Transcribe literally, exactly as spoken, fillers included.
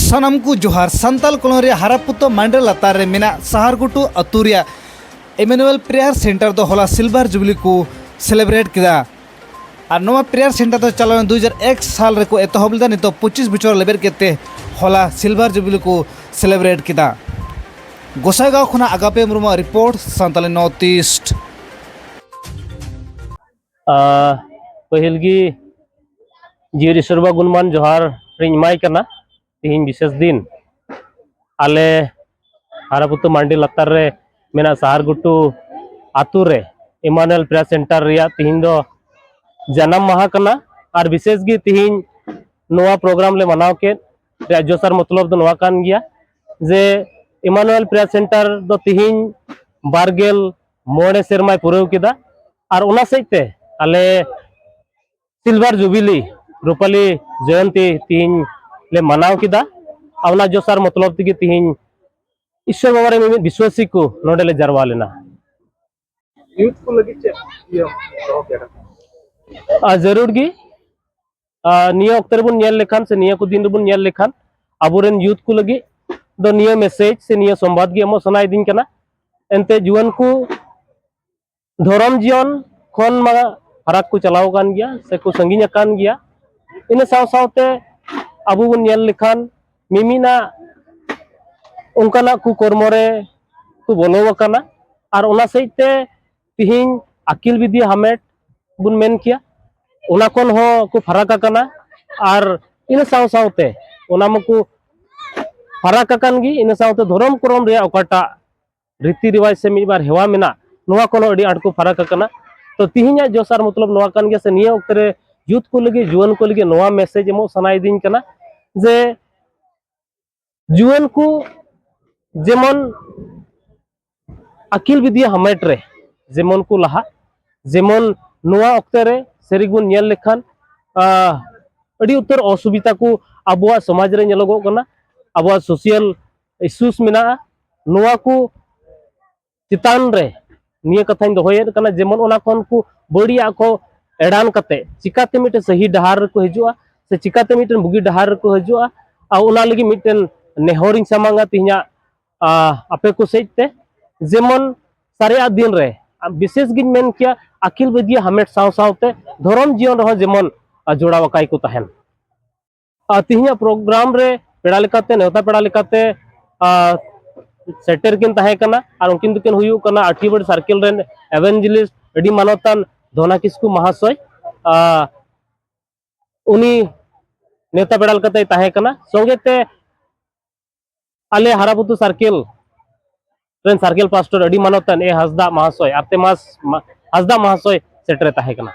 ᱥᱟᱱᱟᱢ ᱠᱚ ᱡᱚᱦᱟᱨ᱾ ᱥᱟᱱᱛᱟᱞ ᱠᱚᱞᱚᱱᱤ ᱨᱮᱭᱟᱜ ᱦᱟᱨᱟᱯᱩᱛᱟᱹ ᱢᱟᱱᱰᱮ ᱞᱟᱛᱟᱨ ᱨᱮ ᱢᱮᱱᱟᱜ ᱥᱟᱦᱟᱨᱜᱷᱩᱴᱩ ᱟᱹᱛᱩ ᱨᱮᱭᱟᱜ ᱤᱢᱟᱱᱩᱭᱮᱞ ᱯᱨᱮᱭᱟᱨ ᱥᱮᱱᱴᱟᱨ ᱫᱚ ᱦᱚᱞᱟ ᱥᱤᱞᱵᱷᱟᱨ ᱡᱩᱵᱤᱞᱤ ᱠᱚ ᱥᱮᱞᱮᱵᱨᱮᱴ ᱠᱮᱫᱟ᱾ ᱟᱨ ᱱᱚᱣᱟ ᱯᱨᱮᱭᱟᱨ ᱥᱮᱱᱴᱟᱨ ᱫᱚ ᱪᱟᱞᱟᱣᱮᱱ ᱫᱩ ᱦᱟᱡᱟᱨ ᱮᱠ ᱥᱟᱞ ᱨᱮᱠᱚ ᱮᱛᱚᱦᱚᱵ ᱞᱮᱫᱟ᱾ ᱱᱤᱛᱚᱜ ᱯᱚᱸᱪᱤᱥ ᱵᱚᱪᱷᱚᱨ ᱞᱮᱵᱮᱫ ᱠᱮᱫ ᱛᱮ ᱦᱚᱞᱟ ᱥᱤᱞᱵᱷᱟᱨ ᱡᱩᱵᱤᱞᱤ ᱠᱚ ᱥᱮᱞᱮᱵᱨᱮᱴ ᱠᱮᱫᱟ᱾ ᱜᱚᱥᱟᱭᱜᱟᱸᱣ ᱠᱷᱚᱱᱟᱜ ᱟᱜᱟᱯᱮ ᱢᱩᱨᱢᱩᱣᱟᱜ ᱨᱤᱯᱳᱨᱴ, ᱥᱟᱱᱛᱟᱞᱤ ᱱᱚᱨᱛᱷ ᱤᱥᱴ᱾ ᱟᱨ ᱯᱟᱹᱦᱤᱞ ᱜᱮ ᱡᱤᱭᱟᱹᱲ ᱤᱥᱚᱨ ᱵᱟ ᱜᱩᱱᱢᱟᱱ ᱡᱚᱦᱟᱨ ᱨᱤᱧ ᱮᱢᱟᱭ ᱠᱟᱱᱟ᱾ ᱛᱤᱦᱤᱧ ᱵᱤᱥᱮᱥ ᱫᱤᱱ ᱟᱞᱮ ᱦᱟᱨᱟᱯᱩᱛᱟᱹ ᱢᱟᱱᱰᱤ ᱞᱟᱛᱟᱨ ᱨᱮ ᱢᱮᱱᱟᱜ ᱥᱟᱦᱟᱨ ᱜᱷᱩᱴᱩ ᱟᱛᱳ ᱨᱮ ᱤᱢᱟᱱᱩᱭᱮᱞ ᱯᱨᱮᱭᱟᱨ ᱥᱮᱱᱴᱟᱨ ᱨᱮᱭᱟᱜ ᱛᱤᱦᱤᱧ ᱫᱚ ᱡᱟᱱᱟᱢ ᱢᱟᱦᱟ ᱠᱟᱱᱟ᱾ ᱟᱨ ᱵᱤᱥᱮᱥ ᱜᱮ ᱛᱤᱦᱤᱧ ᱱᱚᱣᱟ ᱯᱨᱳᱜᱨᱟᱢ ᱞᱮ ᱢᱟᱱᱟᱣ ᱠᱮᱫ ᱨᱮᱭᱟᱜ ᱡᱚᱥ ᱟᱨ ᱢᱚᱛᱞᱚᱵ ᱫᱚ ᱱᱚᱣᱟ ᱠᱟᱱ ᱜᱮᱭᱟ ᱡᱮ ᱤᱢᱟᱱᱩᱭᱮᱞ ᱯᱨᱮᱭᱟᱨ ᱥᱮᱱᱴᱟᱨ ᱫᱚ ᱛᱤᱦᱤᱧ ᱵᱟᱨᱜᱮᱞ ᱢᱚᱬᱮ ᱥᱮᱨᱢᱟᱭ ᱯᱩᱨᱟᱹᱣ ᱠᱮᱫᱟ᱾ ᱟᱨ ᱚᱱᱟ ᱥᱮᱫ ᱛᱮ ᱟᱞᱮ ᱥᱤᱞᱵᱷᱟᱨ ᱡᱩᱵᱤᱞᱤ, ᱨᱩᱯᱟᱞᱤ ᱡᱚᱭᱚᱱᱛᱤ ᱛᱤᱦᱤᱧ ᱞᱮ ᱢᱟᱱᱟᱣ ᱠᱮᱫᱟ᱾ ᱟᱨ ᱚᱱᱟ ᱡᱚᱥ ᱟᱨ ᱢᱚᱛᱞᱚᱵ ᱛᱮᱜᱮ ᱛᱤᱦᱤᱧ ᱤᱥᱥᱚᱨ ᱵᱟᱵᱟ ᱨᱮ ᱢᱤᱢᱤᱫ ᱵᱤᱥᱣᱟᱥᱤ ᱠᱚ ᱱᱚᱰᱮ ᱞᱮ ᱡᱟᱨᱣᱟ ᱞᱮᱱᱟ᱾ ᱭᱩᱛᱷ ᱠᱚ ᱞᱟᱹᱜᱤᱫ ᱪᱮᱫ ᱤᱭᱟᱹ ᱫᱚᱦᱚ ᱠᱮᱫᱟ? ᱟᱨ ᱡᱟᱹᱨᱩᱲ ᱜᱮ, ᱟᱨ ᱱᱤᱭᱟᱹ ᱚᱠᱛᱮ ᱨᱮᱵᱚᱱ ᱧᱮᱞ ᱞᱮᱠᱷᱟᱱ ᱥᱮ ᱱᱤᱭᱟᱹ ᱠᱚ ᱫᱤᱱ ᱨᱮᱵᱚᱱ ᱧᱮᱞ ᱞᱮᱠᱷᱟᱱ ᱟᱵᱚᱨᱮᱱ ᱭᱩᱛᱷ ᱠᱚ ᱞᱟᱹᱜᱤᱫ ᱫᱚ ᱱᱤᱭᱟᱹ ᱢᱮᱥᱮᱡᱽ ᱥᱮ ᱱᱤᱭᱟᱹ ᱥᱚᱢᱵᱟᱫ ᱜᱮ ᱮᱢᱚᱜ ᱥᱟᱱᱟᱭᱤᱫᱤᱧ ᱠᱟᱱᱟ᱾ ᱮᱱᱛᱮ ᱡᱩᱣᱟᱹᱱ ᱠᱚ ᱫᱷᱚᱨᱚᱢ ᱡᱤᱭᱚᱱ ᱠᱷᱚᱱ ᱢᱟ ᱯᱷᱟᱨᱟᱠ ᱠᱚ ᱪᱟᱞᱟᱣ ᱟᱠᱟᱱ ᱜᱮᱭᱟ ᱥᱮᱠᱚ ᱥᱟᱺᱜᱤᱧ ᱟᱠᱟᱱ ᱜᱮᱭᱟ᱾ ᱤᱱᱟᱹ ᱥᱟᱶ ᱥᱟᱶᱛᱮ ᱟᱵᱚ ᱵᱚᱱ ᱧᱮᱞ ᱞᱮᱠᱷᱟᱱ ᱢᱤᱢᱤᱫᱟᱜ ᱚᱱᱠᱟᱱᱟᱜ ᱠᱚ ᱠᱚᱨᱢᱚ ᱨᱮ ᱠᱚ ᱵᱚᱞᱚ ᱟᱠᱟᱱᱟ᱾ ᱟᱨ ᱚᱱᱟ ᱥᱮᱫ ᱛᱮ ᱛᱤᱦᱤᱧ ᱟᱹᱠᱤᱞ ᱵᱤᱫᱽᱭᱟᱹ ᱦᱟᱢᱮᱴ ᱵᱚᱱ ᱢᱮᱱ ᱠᱮᱭᱟ, ᱚᱱᱟ ᱠᱷᱚᱱ ᱦᱚᱸ ᱠᱚ ᱯᱷᱟᱨᱟᱠ ᱟᱠᱟᱱᱟ᱾ ᱟᱨ ᱤᱱᱟᱹ ᱥᱟᱶ ᱥᱟᱶᱛᱮ ᱚᱱᱟ ᱢᱟᱠᱚ ᱯᱷᱟᱨᱟᱠ ᱟᱠᱟᱱ ᱜᱮ, ᱤᱱᱟᱹ ᱥᱟᱶᱛᱮ ᱫᱷᱚᱨᱚᱢ ᱠᱚᱨᱚᱢ ᱨᱮᱭᱟᱜ ᱚᱠᱟᱴᱟᱜ ᱨᱤᱛᱤ ᱨᱮᱣᱟᱡᱽ ᱥᱮ ᱢᱤᱫ ᱵᱟᱨ ᱦᱮᱣᱟ ᱢᱮᱱᱟᱜ, ᱱᱚᱣᱟ ᱠᱷᱚᱱ ᱦᱚᱸ ᱟᱹᱰᱤ ᱟᱸᱴ ᱠᱚ ᱯᱷᱟᱨᱟᱠ ᱟᱠᱟᱱᱟ᱾ ᱛᱚ ᱛᱤᱦᱤᱧᱟᱜ ᱡᱚᱥ ᱟᱨ ᱢᱚᱛᱞᱚᱵ ᱱᱚᱣᱟ ᱠᱟᱱ ᱜᱮᱭᱟ ᱥᱮ ᱱᱤᱭᱟᱹ ᱚᱠᱛᱮ ᱨᱮ ᱭᱩᱛᱷ ᱠᱚ ᱞᱟᱹᱜᱤᱫ, ᱡᱩᱣᱟᱹᱱ ᱠᱚ ᱞᱟᱹᱜᱤᱫ ᱱᱚᱣᱟ ᱢᱮᱥᱮᱡᱽ ᱮᱢᱚᱜ ᱥᱟᱱᱟᱭᱤᱫᱤᱧ ᱠᱟᱱᱟ ᱡᱮ ᱡᱩᱣᱟᱹᱱ ᱠᱚ ᱡᱮᱢᱚᱱ ᱟᱹᱠᱤᱞ ᱵᱤᱫᱽᱭᱟᱹ ᱦᱟᱢᱮᱴ ᱨᱮ ᱡᱮᱢᱚᱱ ᱠᱚ ᱞᱟᱦᱟᱜ, ᱡᱮᱢᱚᱱ ᱱᱚᱣᱟ ᱚᱠᱛᱮ ᱨᱮ ᱥᱟᱹᱨᱤ ᱜᱮᱵᱚᱱ ᱧᱮᱞ ᱞᱮᱠᱷᱟᱱ, ᱟᱸ, ᱟᱹᱰᱤ ᱩᱛᱟᱹᱨ ᱚᱥᱩᱵᱤᱫᱷᱟ ᱠᱚ ᱟᱵᱚᱣᱟᱜ ᱥᱚᱢᱟᱡᱽ ᱨᱮ ᱧᱮᱞᱚᱜᱚᱜ ᱠᱟᱱᱟ, ᱟᱵᱚᱣᱟᱜ ᱥᱳᱥᱟᱞ ᱤᱥᱩᱥ ᱢᱮᱱᱟᱜᱼᱟ᱾ ᱱᱚᱣᱟ ᱠᱚ ᱪᱮᱛᱟᱱ ᱨᱮ ᱱᱤᱭᱟᱹ ᱠᱟᱛᱷᱟᱧ ᱫᱚᱦᱚᱭᱮᱫ ᱠᱟᱱᱟ, ᱡᱮᱢᱚᱱ ᱚᱱᱟ ᱠᱷᱚᱱ ᱠᱚ ᱵᱟᱹᱲᱤᱡᱟᱜ ᱠᱚ ᱮᱲᱟᱱ ᱠᱟᱛᱮ ᱪᱤᱠᱟᱛᱮ ᱢᱤᱫᱴᱮᱱ ᱥᱟᱹᱦᱤ ᱰᱟᱦᱟᱨ ᱨᱮᱠᱚ ᱦᱤᱡᱩᱜᱼᱟ ᱥᱮ ᱪᱤᱠᱟᱛᱮ ᱢᱤᱫᱴᱮᱱ ᱵᱩᱜᱤ ᱰᱟᱦᱟᱨ ᱨᱮᱠᱚ ᱦᱤᱡᱩᱜᱼᱟ, ᱟᱨ ᱚᱱᱟ ᱞᱟᱹᱜᱤᱫ ᱢᱤᱫᱴᱮᱱ ᱱᱮᱦᱚᱨᱤᱧ ᱥᱟᱢᱟᱝᱟ ᱛᱮᱦᱮᱧᱟᱜ, ᱟ, ᱟᱯᱮ ᱠᱚ ᱥᱮᱫ ᱛᱮ, ᱡᱮᱢᱚᱱ ᱥᱟᱨᱮᱡᱟᱜ ᱫᱤᱱ ᱨᱮ, ᱟ, ᱵᱤᱥᱮᱥ ᱜᱤᱧ ᱢᱮᱱ ᱠᱮᱭᱟ, ᱟᱹᱠᱤᱞ ᱵᱤᱫᱽᱭᱟᱹ ᱦᱟᱢᱮᱴ ᱥᱟᱶ ᱥᱟᱶᱛᱮ ᱫᱷᱚᱨᱚᱢ ᱡᱤᱭᱚᱱ ᱨᱮᱦᱚᱸ ᱡᱮᱢᱚᱱ, ᱟ, ᱡᱚᱲᱟᱣ ᱟᱠᱟᱭ ᱠᱚ ᱛᱟᱦᱮᱱ᱾ ᱟ, ᱛᱮᱦᱮᱧᱟᱜ ᱯᱨᱳᱜᱨᱟᱢ ᱨᱮ ᱯᱮᱲᱟ ᱞᱮᱠᱟᱛᱮ, ᱱᱮᱣᱛᱟ ᱯᱮᱲᱟ ᱞᱮᱠᱟᱛᱮ, ᱟ, ᱥᱮᱴᱮᱨ ᱠᱤᱱ ᱛᱟᱦᱮᱸ ᱠᱟᱱᱟ ᱟᱨ ᱩᱱᱠᱤᱱ ᱫᱚᱠᱤᱱ ᱦᱩᱭᱩᱜ ᱠᱟᱱᱟ ᱟᱴᱷᱤᱭᱟᱹᱵᱟᱹᱲ ᱥᱟᱨᱠᱮᱞ ᱨᱮᱱ ᱮᱵᱷᱮᱱᱡᱮᱞᱤᱥᱴ, ᱟᱹᱰᱤ ᱢᱟᱱᱚᱛᱟᱱ ᱫᱷᱚᱱᱟ ᱠᱤᱥᱠᱩ ᱢᱟᱦᱟᱥᱚᱭ᱾ ᱟ, ᱩᱱᱤ ᱱᱮᱣᱛᱟ ᱯᱮᱲᱟ ᱞᱮᱠᱟᱛᱮᱭ ᱛᱟᱦᱮᱸ ᱠᱟᱱᱟ᱾ ᱥᱚᱸᱜᱮ ᱛᱮ ᱟᱞᱮ ᱦᱟᱨᱟᱵᱩᱛᱩ ᱥᱟᱨᱠᱮᱞ ᱨᱮᱱ ᱥᱟᱨᱠᱮᱞ ᱯᱟᱥᱴᱚᱨ ᱟᱹᱰᱤ ᱢᱟᱱᱚᱛᱟᱱ ᱮ ᱦᱟᱸᱥᱫᱟ ᱢᱟᱦᱟᱥᱚᱭ, ᱟᱨᱛᱮ ᱢᱟᱥ ᱢᱟ-, ᱦᱟᱸᱥᱫᱟ ᱢᱟᱦᱟᱥᱚᱭ ᱥᱮᱴᱮᱨᱮ ᱛᱟᱦᱮᱸ ᱠᱟᱱᱟ᱾